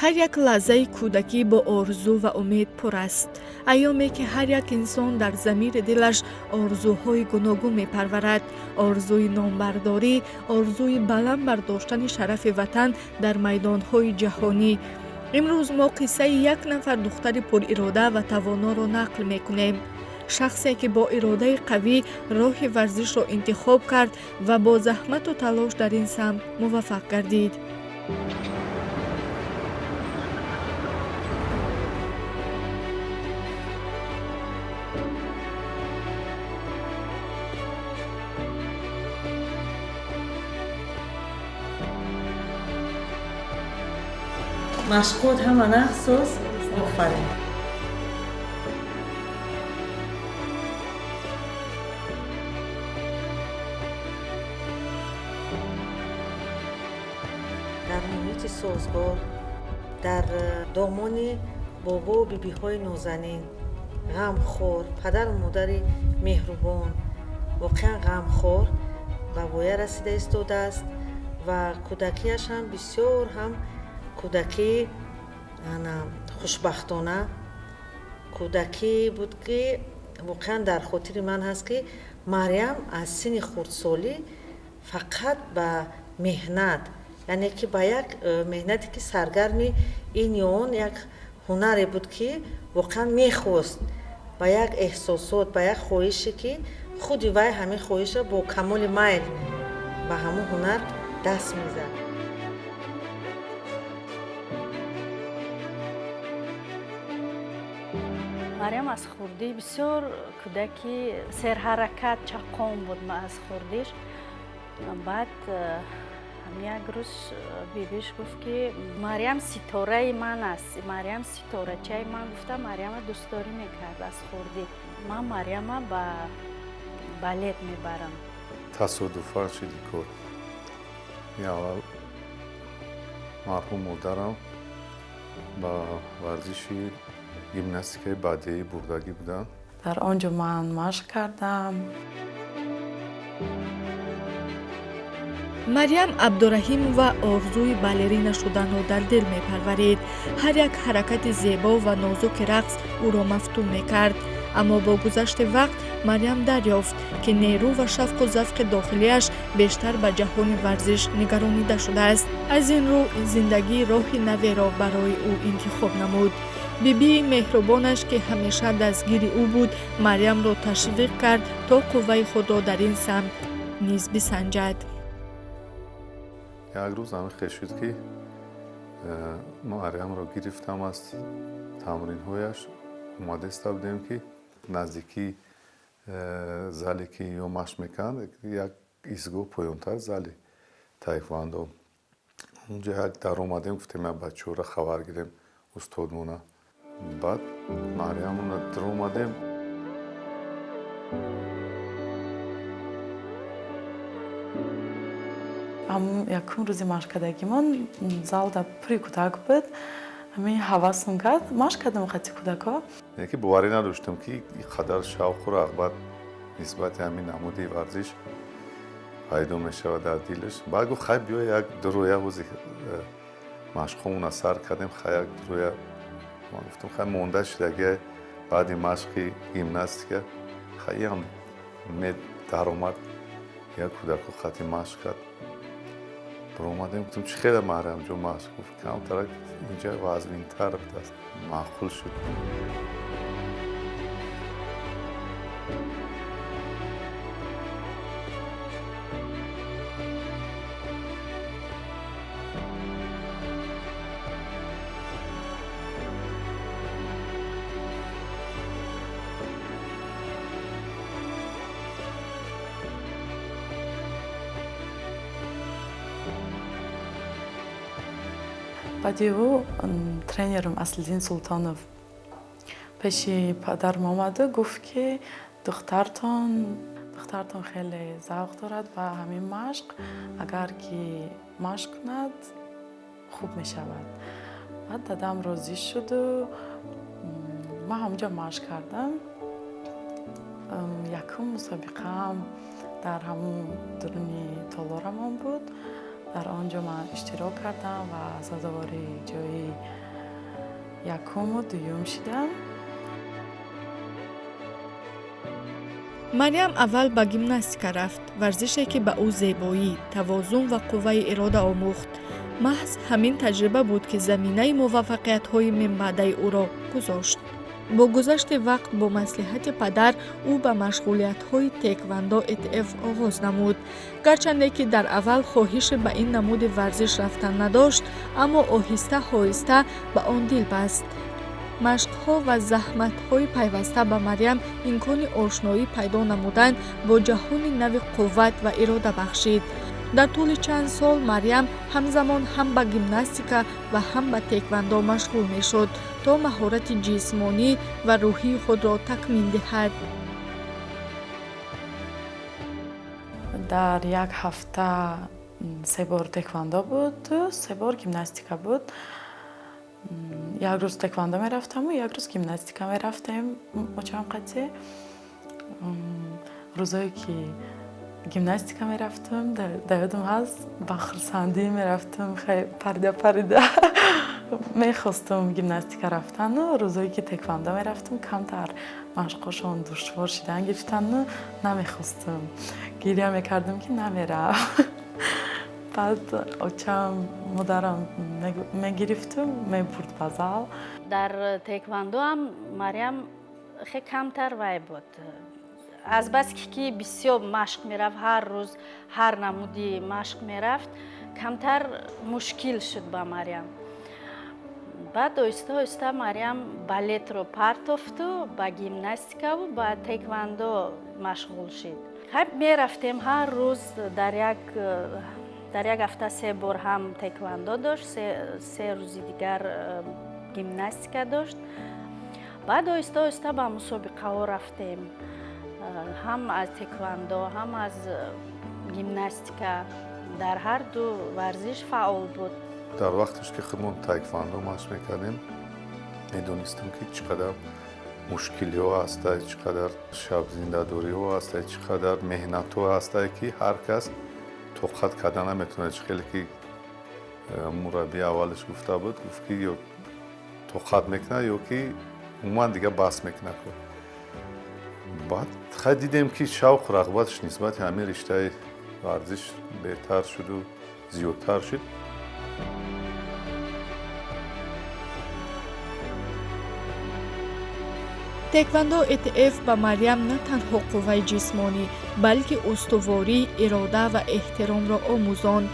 Ҳар як лаҳзаи кӯдакӣ бо орзу ва умед пур аст. Айёме ки ҳар як инсон дар замири дилаш орзуҳои гуногун мепарварад. Орзуи номбардорӣ, орзуи баланд бардоштани шарафи ватан дар майдонҳои ҷаҳонӣ. Имрӯз мо қиссаи як нафар духтари пурирода ва тавоноро нақл мекунем. Шахсе ки бо иродаи қавӣ роҳи варзишро интихоб кард ва бо заҳмату талош дар ин самт муваффақ гардид. Машқот ҳама нақсоз, офарин. Дар муҳити созгор, дар домони бобову бибиҳои нозанин, ғамхор, падару модари меҳрубон, воқеан ғамхор ба воя расида истодааст ва кӯдакиаш ҳам бисёр ҳам кӯдакӣ хушбахтона кӯдакӣ буд, ки воқеан дар хотири ман ҳаст, ки Марьям аз синни хурдсолӣ фақат ба меҳнат, яъне ки ба як меҳнате ки саргарми ин ё он як ҳунаре буд, ки воқеан мехост, ба як эҳсосот, ба як хоҳише, ки худи вай ҳамин хоҳишро бо камоли майл ба ҳамон ҳунар даст мезад. Марьям аз хурдӣ бисёр кӯдаки серҳаракат, чаққон буд аз хурдиш. Баъд як рӯз бибиш гуфт, ки Марьям ситораи ман аст, Марьям ситорачаи ман гуфта Марьяма дӯстдорӣ мекард аз хурдӣ. Ман Марьяма ба балет мебарам. Тасодуфан шуди кор. Аввал марҳум модарам ба варзиши гимнастикаи бадеӣ бурдагӣ буданд. Дар он ҷо ман машқ кардам. Марьям Абдураҳимова орзуи балерина шуданро дар дил мепарварид. Ҳар як ҳаракати зебо ва нозуки рақс ӯро мафтун мекард. Аммо бо гузашти вақт Марьям дарёфт, ки нерӯ ва шавқу завқи дохилиаш бештар ба ҷаҳони варзиш нигаронида шудааст. Аз ин рӯ зиндагии роҳи наверо барои ӯ интихоб намуд. Бибии меҳрубонаш, ки ҳамеша дастгири ӯ буд, Марьямро ташвиқ кард, то қувваи худро дар ин самт низ бисанҷад. Як рӯз ҳамин хел шуд, ки Марьямро гирифтам аз тамринҳояш, омадаиста будем, ки наздикии зале ки ё машқ мекунанд, як истгоҳ поёнтар зали таеквондо. Унҷо як даромадем, гуфтем як бачаҳоро хабар гирем, устодмона. Баъд Марьямона даромадем. Якум рӯзи машқкардагимон залда пури кӯдак буд. Ҳамин ҳавасм кард, машқ кардам қати кӯдакҳо. Яъне ки боварӣ надоштам, ки ин қадар шавқу рағбат нисбати ҳамин намуди варзиш пайдо мешавад дар дилаш. Баъд гуфт, хай биё як дуроя ҳози машқҳомона сар кардем, хай як дуроя. Ман гуфтам, хай монда шудаги баъди машқи гимнастика, хай ам даромад, як кӯдаку хати машқ кард. Баромадем, гуфтам, чӣ хеле Марьямҷон машқ? Гуфт, камтарак инҷа вазнинтар будааст. Маъқул шуд. Баъди ӯ тренерам Аслиддин Султонов пеши падарам омаду гуфт, ки духтартон хеле завқ дорад ба ҳамин машқ, агар ки машқ кунад хуб мешавад. Баъд дадам розӣ шуду ман ҳамонҷо машқ кардам. Якум мусобиқаам дар ҳамун дуруни толорамон буд. Дар он ҷо ман иштирок кардам ва сазовори ҷои Якуму дуюм шидам. Марьям аввал ба гимнастика рафт, варзише ки ба ӯ зебоӣ, тавозун ва қувваи ирода омӯхт. Маҳз ҳамин таҷриба буд, ки заминаи муваффақиятҳои минбаъдаи ӯро гузошт. Бо гузашти вақт бо маслиҳати падар ӯ ба машғулиятҳои теквандо ЭТФ оғоз намуд. Гарчанде ки дар аввал хоҳиши ба ин намуди варзиш рафтан надошт, аммо оҳиста оҳиста ба он дил баст. Машқҳо ва заҳматҳои пайваста ба Марьям имкони ошноӣ пайдо намудан бо ҷаҳони нави қувват ва ирода бахшид. Дар тӯли чанд сол Марьям ҳамзамон ҳам ба гимнастика ва ҳам ба теквандо машғул мешуд, то маҳорати ҷисмонӣ ва рӯҳии худро такмил диҳад. Дар як ҳафта 3 бор теквандо буд, 3 бор гимнастика буд. Як рӯз теквандо мерафтаму як рӯз гимнастика мерафтем очам қатъи. Рӯзое ки гимнастика мерафтам, дар ёдам ҳаст, ба хурсандӣ мерафтам, парида парида мехостам гимнастика рафтану. Рӯзое ки теквандо мерафтам, камтар машқҳошон душвор шидан гирифтану намехостам, гиря мекардам ки намерав. Баъд очам, модарам мегирифту мебурд ба зал. Дар теквандоам Марьям хеле камтар вай буд. Азбаски ки бисёр машқ мерафт, ҳар рӯз ҳар намуди машқ мерафт, камтар мушкил шуд ба Марьям. Баъд оҳиста оҳиста Марьям балетро партофту ба гимнастикаву ба теквандо машғул шид. Мерафтем ҳар рӯз, дар як ҳафта 3 бор ҳам теквандо дошт, 3 рӯзи дигар гимнастика дошт. Баъд оҳиста оҳиста ба мусобиқаҳо рафтем, ҳам аз теквандо, ҳам аз гимнастика. Дар ҳар ду варзиш фаъол буд. Дар вақтеш ки худмон таеквандо машқ мекардем, медонистем ки чӣ қадар мушкилиҳо ҳастанд, чӣ қадар шабзиндадориҳо ҳастанд, чӣ қадар меҳнатҳо ҳастанд, ки ҳар кас тоқат карда наметавонад. Чӣ хеле ки мураббии аввалаш гуфта буд, гуфт ки ё тоқат мекунад, ё ки умуман дигар бас мекунад. Баъд хай дидем ки шавқу рағбаташ нисбати ҳамин риштаи варзиш беҳтар шуду зиёдтар шуд. Теквандо ЭТФ ба Марьям на танҳо қувваи ҷисмонӣ, балки устуворӣ, ирода ва эҳтиромро омӯзонд.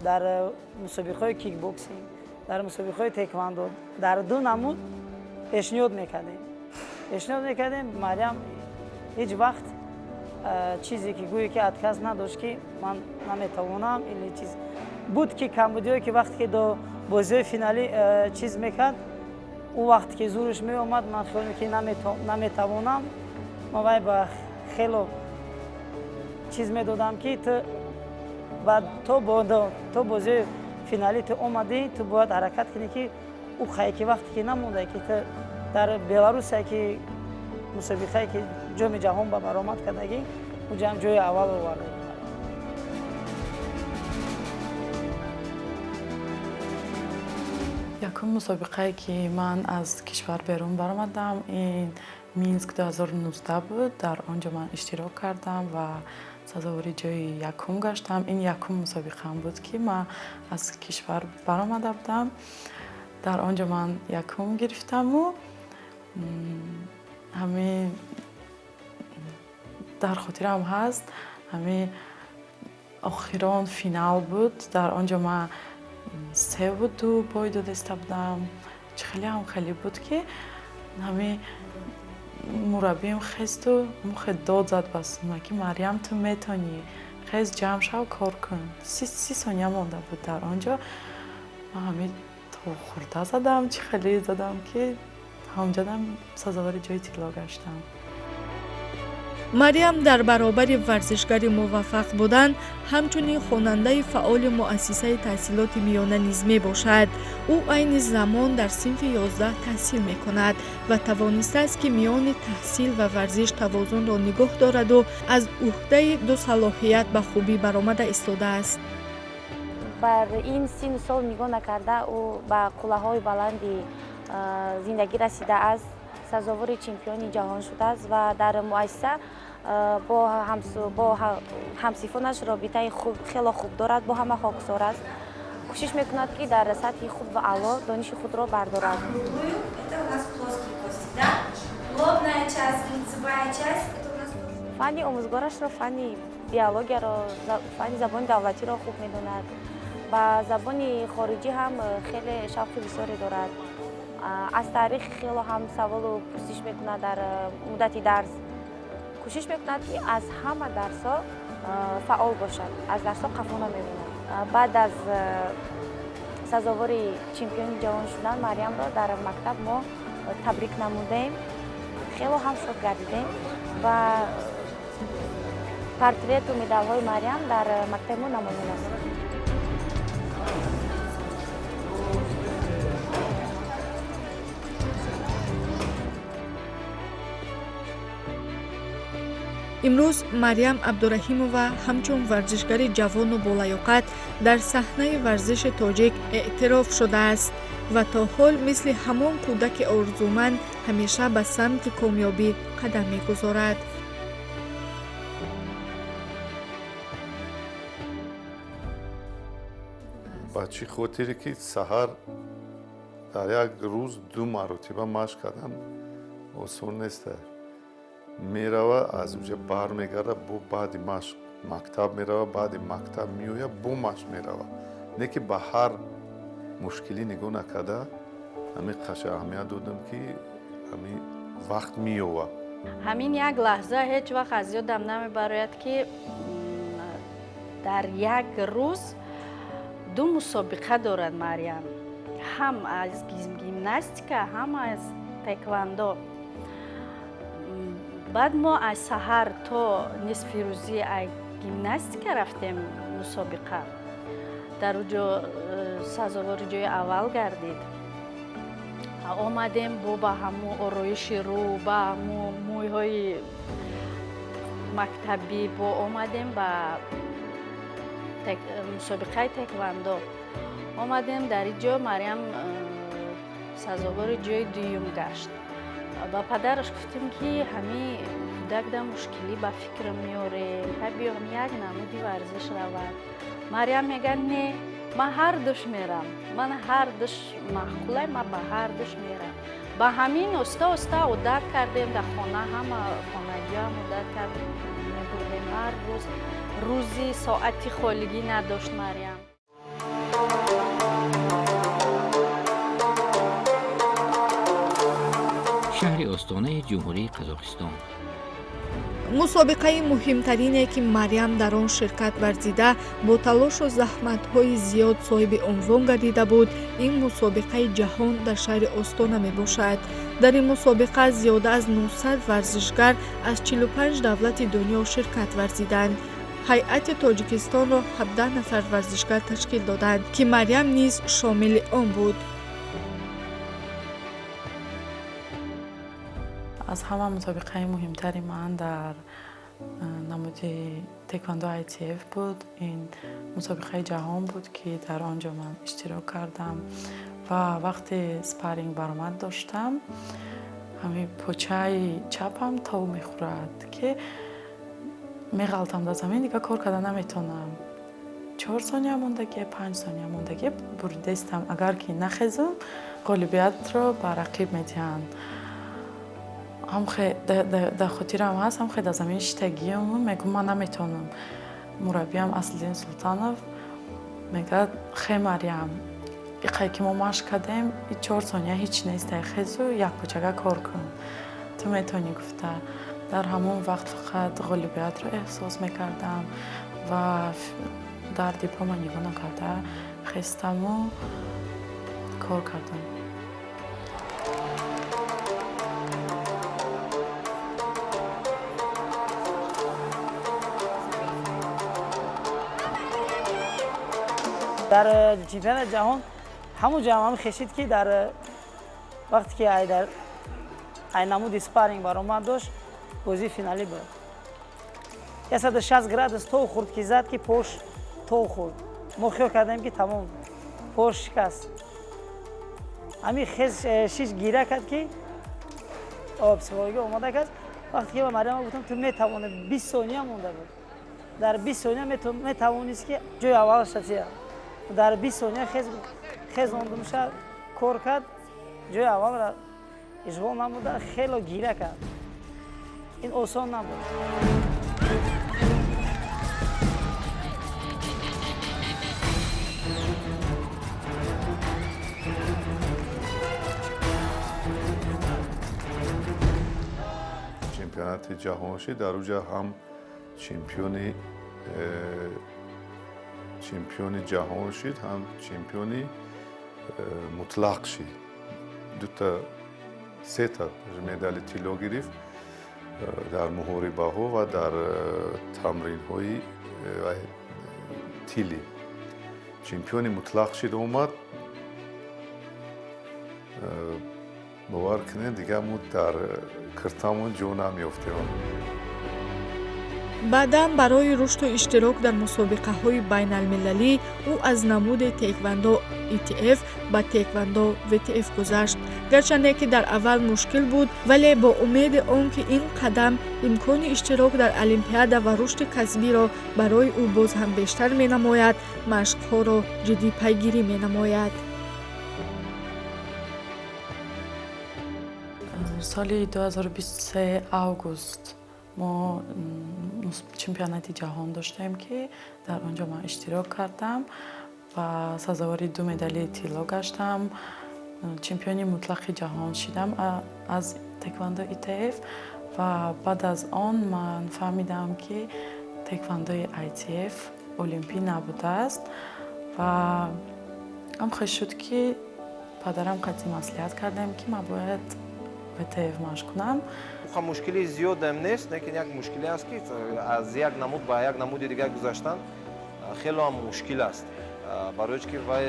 Дар мусобиқаҳои кикбоксинг, дар мусобиқаҳои теквандо дар ду намуд пешниҳод мекардем. Пешниҳод мекардем. Марьям ҳеҷ вақт чизе ки гӯе ки отказ надошт, ки ман наметавонам или чиз буд, ки камбудиҳое ки вақте ки до бозиҳои финалӣ чиз мекард, ӯ вақте ки зураш меомад, ман хиёл ки наметавонам, ман вай ба хело чиз медодам, ки ту то бозиҳои финалӣ ту омадӣ, ту бояд ҳаракат кунӣ, ки ӯ хайки вақте ки намонда, ки ту дар Беларусия ки мусобиқае ки ҷоми ҷаҳон ба баромад кардагӣ, уҷа ҳам ҷои аввал оварда. Якум мусобиқае ки ман аз кишвар берун баромадам, ин Минск 2019 буд. Дар он ҷо ман иштирок кардам ва сазовори ҷои якум гаштам. Ин якум мусобиқаам буд, ки ман аз кишвар баромада будам. Дар он ҷо ман якум гирифтаму ҳамин дар хотирам ҳаст, ҳамин охирон финал буд. Дар он ҷо ман 3-2 бой додаиста будам. Чӣ хеле ҳам хеле буд, ки ҳамин мураббием хесту мухе дод зад ба сума, ки Марьям, ту метонӣ, хез, ҷамъ шав, кор кун. 30 сония монда буд дар он ҷо. Ман ҳамин то хурда задам, чӣ хеле задам, ки ҳамҷадам сазовори ҷои тилло гаштам. Марьям дар баробари варзишгари муваффақ будан, ҳамчунин хонандаи фаъоли муассисаи таҳсилоти миёна низ мебошад. Ӯ айни замон дар синфи 11 таҳсил мекунад ва тавонистааст, ки миёни таҳсил ва варзиш тавозунро нигоҳ дораду аз ӯҳдаи ду салоҳият ба хубӣ баромада истодааст. Бар ин синну сол нигоҳ накарда, ӯ ба қуллаҳои баланди зиндагӣ расидааст, сазовори чемпиони ҷаҳон шудааст ва дар муассиса бо ҳамсифонаш робитаи хело хуб дорад, бо ҳама хоксор аст. Кӯшиш мекунад, ки дар сатҳи хуб ва аъло дониши худро бардорад. Фанни омӯзгорашро, фанни биологияро, фанни забони давлатиро хуб медонад. Ба забони хориҷӣ ҳам хеле шавқи бисёре дорад. Аз таърих хело ҳам саволу пурсиш мекунад дар муддати дарс. Кӯшиш мекунад, ки аз ҳама дарсҳо фаъол бошад, аз дарсҳо қафо намемонад. Баъд аз сазовори чемпиони ҷаҳон шудан Марьямро дар мактаб мо табрик намудем, хело ҳам шод гардидем ва портрету медалҳои Марьям дар мактаби мо намоён аст. Имрӯз Марьям Абдураҳимова ҳамчун варзишгари ҷавону болаёқат дар саҳнаи варзиши тоҷик эътироф шудааст ва то ҳол мисли ҳамон кӯдаки орзуманд ҳамеша ба самти комёбӣ қадам мегузорад. Ба чӣ хотире ки саҳар дар як рӯз ду маротиба машқ кардан осон нест. Мерава, аз уҷа бармегарда, бо баъди машқ мактаб мерава, баъди мактаб меояд, бо машқ мерава. Не ки ба ҳар мушкилӣ нигоҳ накарда, ҳамин қаша аҳамият додам, ки ҳамин вақт меёва. Ҳамин як лаҳза ҳеҷ вақт аз ёдам намебарояд, ки дар як рӯз ду мусобиқа дорад Марьям, ҳам аз гимнастика, ҳам аз таеквондо. Баъд мо аз саҳар то нисфи рӯзӣ аз гимнастика рафтем мусобиқа. Дар уҷо сазовори ҷои аввал гардид. Омадем бо ба ҳамун ороиши рӯ, ба ҳамун мӯйҳои мактабӣ, бо омадем ба мусобиқаи таеквондо. Омадем дар ин ҷо Марьям сазовори ҷои дуюм гашт. Ба падараш гуфтем, ки ҳамин кӯдак дар мушкилӣ ба фикр меорем, ҳай биём як намуди варзиш равад. Марьям мегӯяд, не, ман ҳар душ мерам, ман ҳар душ маъқулай, ман ба ҳар душ мерам. Ба ҳамин оста оста одат кардем, дар хона ҳама хонагиҳоам одат кардем, мебурдем ҳар рӯз. Рӯзи соати холигӣ надошт Марьям. Шаҳри Остонаи Ҷумҳурии Қазоқистон. Мусобиқаи муҳимтарине, ки Марьям дар он ширкат варзида, бо талошу заҳматҳои зиёд соҳиби унвон гардида буд, ин мусобиқаи ҷаҳон дар шаҳри Остона мебошад. Дар ин мусобиқа зиёда аз 900 варзишгар аз 45 давлати дунё ширкат варзиданд. Ҳайати Тоҷикистонро 17 нафар варзишгар ташкил доданд, ки Марьям низ шомили он буд. Аз ҳама мусобиқаи муҳимтари ман дар намуди таеквондо ITF буд. Ин мусобиқаи ҷаҳон буд, ки дар он ҷо ман иштирок кардам ва вақте спарринг баромад доштам, ҳамин почаи чапам тов мехӯрад, ки меғалтам дар замин, дигар кор карда наметавонам. 4 сония мондагӣ, 5 сония мондагӣ буридастам. Агар ки нахезам, ғолибиятро ба рақиб медиҳанд. Дар хотирам ҳаст, ҳамхе дар замин шитагиам, мегӯм ман наметавонам. Мураббиям Аслиддин Султанов мегӯяд, хе Марьям, иқай ки мо машқ кардем, 4 сония ҳеҷ нест, хезу як почага кор кун, ту метавонӣ, гуфта. Дар ҳамон вақт фақат ғолибиятро эҳсос мекардам ва дарди пома нигоҳ накарда хестаму кор кардам. Дар чемпионати ҷаҳон ҳамун ҷо ҳам хешид ки дар вақте ки ай намуди спарринг баромад дошт, бозии финалӣ буд. 160 градус то хӯрд ки зад, ки пош то хӯрд. Мо хиёл кардем ки тамом, пош шикаст. Ҳамин хез шиш гира кард ки психология омода кард. Вақте ки ба Марьям гуфтам, ту метавонӣ, 20 сония монда буд. Дар 20 сония метавонист ки ҷои аввал шатия. Дар 20 сония хез ондумша кор кард, ҷои аввалро ишғол намуда, хело гира кард. Ин осон набуд. Чемпионати ҷаҳон шид, дар уҷа ҳам чемпиони ҷаҳон шид, ҳам чемпиони мутлақ шид. Дута сета медали тилло гирифт дар муҳорибаҳо ва дар тамринҳои тилӣ. Чемпиони мутлақ шид омад. Бовар кунед, дигар мо дар киртамон ҷо намеёфтем. Баъдан барои рушду иштирок дар мусобиқаҳои байналмилалӣ ӯ аз намуди теквандо ИТФ ба теквандо ВТФ гузашт. Гарчанде ки дар аввал мушкил буд, вале бо умеди он ки ин қадам имкони иштирок дар олимпиада ва рушди касбиро барои ӯ боз ҳам бештар менамояд, машқҳоро ҷиддӣ пайгирӣ менамояд. Соли 2023 август мо чемпионати ҷаҳон доштем, ки дар он ҷо ман иштирок кардам ва сазовори 2 медали тилло гаштам. Чемпиони мутлақи ҷаҳон шидам аз теквандо ИТФ ва баъд аз он ман фаҳмидам, ки теквандои ITF олимпӣ набудааст ва ҳам хеш шуд, ки падарам қатъи маслиҳат кардем, ки ман бояд ВТФ машқ кунам. Мушкили зиёдам нест, лекин як мушкиле аст, ки аз як намуд ба як намуди дигар гузаштан хело ҳам мушкил аст. Барои ки вай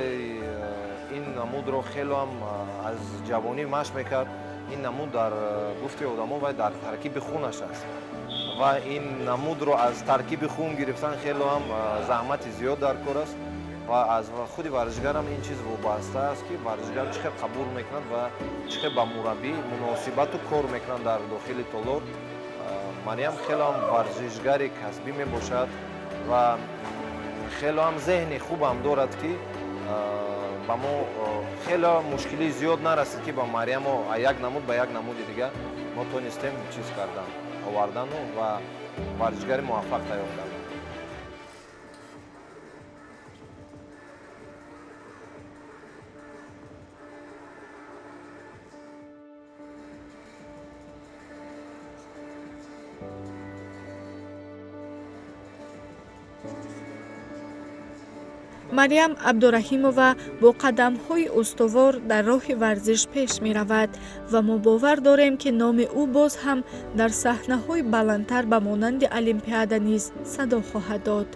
ин намудро хело ҳам аз ҷавонӣ машқ мекард. Ин намуд дар гуфти одамо вай дар таркиби хунаш аст ва ин намудро аз таркиби хун гирифтан хело ҳам заҳмати зиёд дар кор аст ва аз худи варзишгарам ин чиз вобаста аст, ки варзишгар чӣ хел қабул мекунад ва чӣ хел ба мураббӣ муносибату кор мекунад дар дохили толор. Марьям хело ҳам варзишгари касбӣ мебошад ва хело ҳам зеҳни хубам дорад, ки ба мо хело мушкилии зиёд нарасид, ки ба Марьямо як намуд ба як намуди дигар мо тонистем чиз кардан, овардану ва варзишгари муваффақ тайёр кардан. Марьям Абдураҳимова бо қадамҳои устувор дар роҳи варзиш пеш меравад ва мо бовар дорем, ки номи ӯ боз ҳам дар саҳнаҳои баландтар ба монанди олимпиада низ садо хоҳад дод.